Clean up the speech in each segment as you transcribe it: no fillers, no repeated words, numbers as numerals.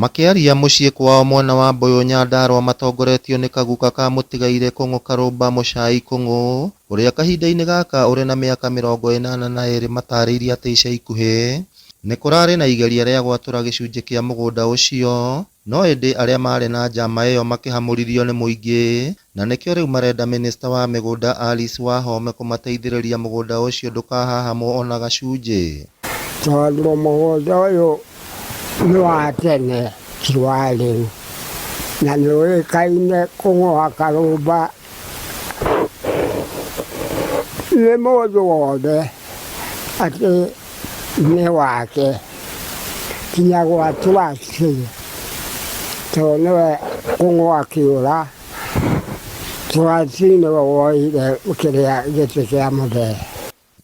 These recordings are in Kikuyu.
Makĩaria mũciĩ kwao mwena wa Mbũyũ Nyandarua matongoretio nĩ kaguka ka mũtigairĩ Kũng'ũ Karũmba Mũchai Kũng'ũ ũrĩa kahinda-inĩ gaka ũrĩ na mĩaka 82 matarĩirie atĩ ica ikuhĩ nĩ kũrarĩ na igeria rĩa gwatũra gĩcunjĩ kĩa mũgũnda ũcio no ĩndĩ arĩa marĩ na njama ĩyo makĩhamũrithio nĩ mũingĩ na nĩkĩo rĩu marenda mĩnĩsta wa mĩgũnda Alice Wahome kũmateithĩrĩria mũgũnda ũcio ndũkahahamwo ona gacunjĩ. Tondũ mũgũnda ũyũ nĩ wa tene ti wa rĩu, na nĩ ũĩkaine kũng'oa karũmba nĩ mũndũ wothe atĩ nĩ wake kinya gwa trustee tondũ nĩwe kũng'oa kĩũra, trustee nĩwe woire kĩrĩa gĩtĩ kĩa mũthee.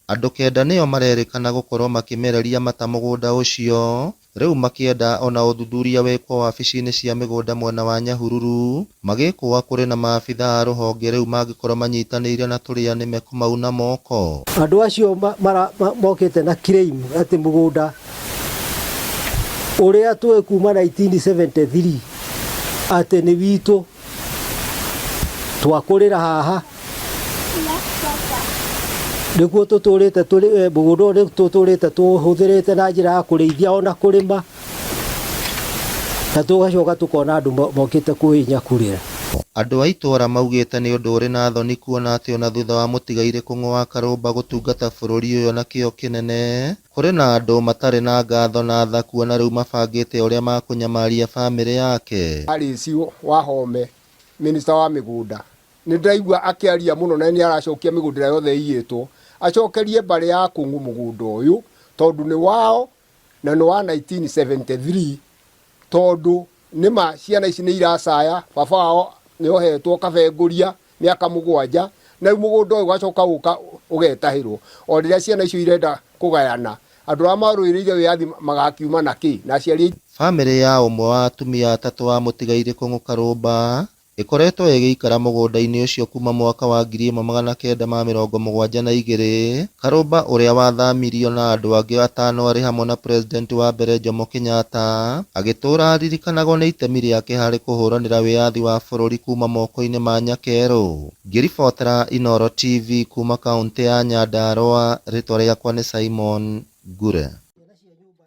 Andũ kenda nĩo marerĩkana gũkorwo makĩmereria mata mũgũnda ũcio, rĩu makĩenda ona ũthuthuria wĩkwo wabici-inĩ cia mĩgũnda mwena wa Nyahururu, magĩkũa kũrĩ na maabithaa a rũhonge rĩu mangĩkorwo manyitanĩire na tũrĩa nĩme kũmauna moko. Andũ acio mokĩte na claim atĩ mũgũnda ũrĩa tũĩ kuma 1973 atĩ nĩ witũ twakũrĩra haha nĩguo tũtũrĩte tũrĩ mũgũnda ũyũ nĩ tũtũrĩte tũhũthĩrĩte na njĩra ya kũrĩithia ona kũrĩma na tũgacoka tũkona andũ mokĩte kwĩnyakurĩra. Andũ a itũra maugĩte nĩ ũndũ ũrĩ na thoni kuona atĩ ona thutha wa mũtigairĩ Kũng'ũ wa Karũmba gũtungata bũrũri ũyũ na kĩo kĩnene, kũrĩ na andũ matarĩ na ngatho na tha kuona rĩu mabangĩte ũrĩa makũnyamaria bamĩrĩ yake. Alice Wahome, Minister wa mĩgũnda, nĩ ndĩraigua akĩaria mũno na nĩ aracokia mĩgũnda ĩrĩa yothe ĩiyĩtwo, acokerie mbarĩ ya Kũng'ũ mũgũnda ũyũ tondũ nĩ wao na nĩ wa 1973 tondũ nĩma ciana ici nĩ iracaya, baba wao nĩ ohetwo kabengũria mĩaka mũgwanja na rĩu mũgũnda ũyũ ũgacoka ũka ũgetahĩrwo o rĩrĩa ciana icio irenda kũgayana andũ arĩa marũĩrĩire wĩyathi magakiuma na kĩ na aciari Bamĩrĩ ya ũmwe wa atumia atatũ a mũtigairĩ Kũng'ũ Karũmba ĩkoretwo ĩgĩikara mũgũnda-inĩ ũcio kuma mwaka wa 1972, Karũmba ũrĩa wathamirio na andũ angĩ atano arĩ hamwe na President wa mbere Jomo Kenyatta, agĩtũũra aririkanagwo nĩ itemi rĩake harĩ kũhũranĩra wĩyathi wa bũrũri kuma moko-inĩ ma Nyakerũ. Ngĩribotera Inooro TV kuma kaũntĩ ya Nyandarua, rĩtwa rĩakwa nĩ Simon Ngure.